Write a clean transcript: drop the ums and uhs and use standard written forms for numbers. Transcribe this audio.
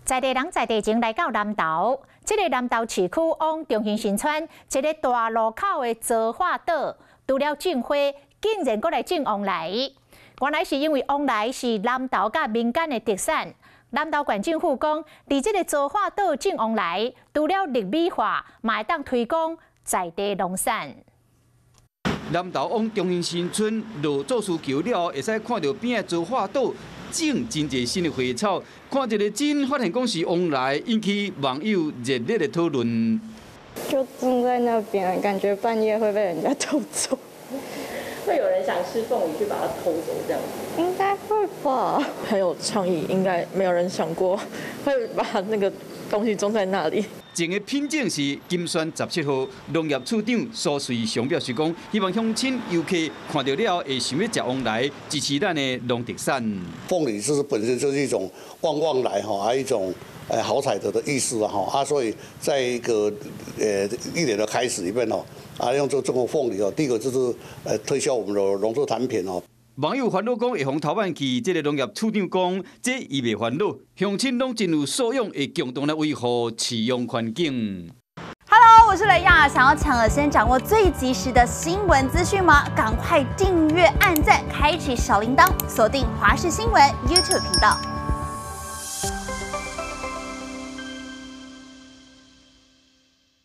在地人在地情來到南投，這个南投市區往中興新村一个大路口的造化島，除了種花，竟然閣來種旺來。原來是因為旺來是南投佮民間的特產。南投縣政府講，佇這个造化島種旺來，除了綠美化，嘛會當推廣在地農產。南投往中興新村落祖師橋了後，會使看著邊仔造化島種真濟新的花草，看一个真發現講是旺來，引起網友熱烈的討論。就種在那邊，感覺半夜會被人家偷走。會有人想吃鳳梨去把它偷走這樣子？應該會吧。很有創意，應該沒有人想過會把那個東西種在那裡。種的品種是金萱17號，農業處長蘇瑞祥表示講，希望鄉親遊客看著了後會想欲食旺來，支持咱的農特產。鳳梨是本身就是一種旺旺來吼，啊一種好彩頭的意思啊吼，啊所以在一個一年的開始裡面哦，啊用這個鳳梨哦，第一個就是推銷我們的農作產品哦。網友煩惱講會予偷辦去，這个農業處長講，這伊袂煩惱，鄉親攏真有素養，會共同來維護飼養環境。 Hello，我是雷亞，想要搶先掌握最及時的新聞資訊嗎？趕快訂閱、按讚、開啟小鈴鐺，鎖定華視新聞 YouTube 頻道。